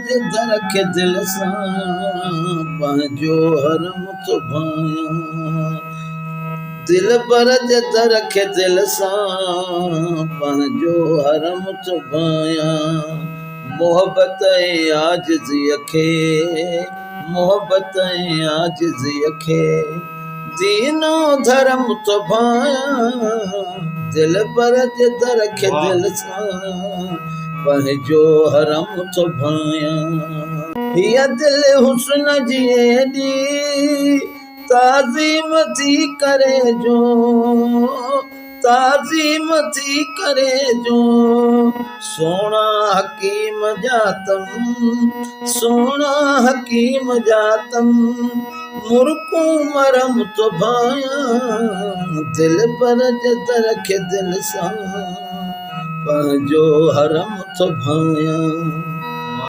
جي در کي دل سان پنهنجو حرم ٿو ڀانيان. دلبر جي در کي دل سان پنهنجو حرم ٿو ڀانيان. محبت ۽ عاجزيء کي محبت ۽ عاجزيء کي دين و ڌرم ٿو ڀانيان. دلبر جي در کي دل سان پنهنجو حرم ٿو ڀانيان. هيء دل حسن جي ايڏي تعظيم ٿي ڪري جو تعظيم ٿي ڪري جو سهڻا حڪيم ڄاتم سهڻا حڪيم ڄاتم مرڪون مرم ٿو ڀانيان دلبر جي در کي دل سان پنهنجو حرم ٿو ڀانيان.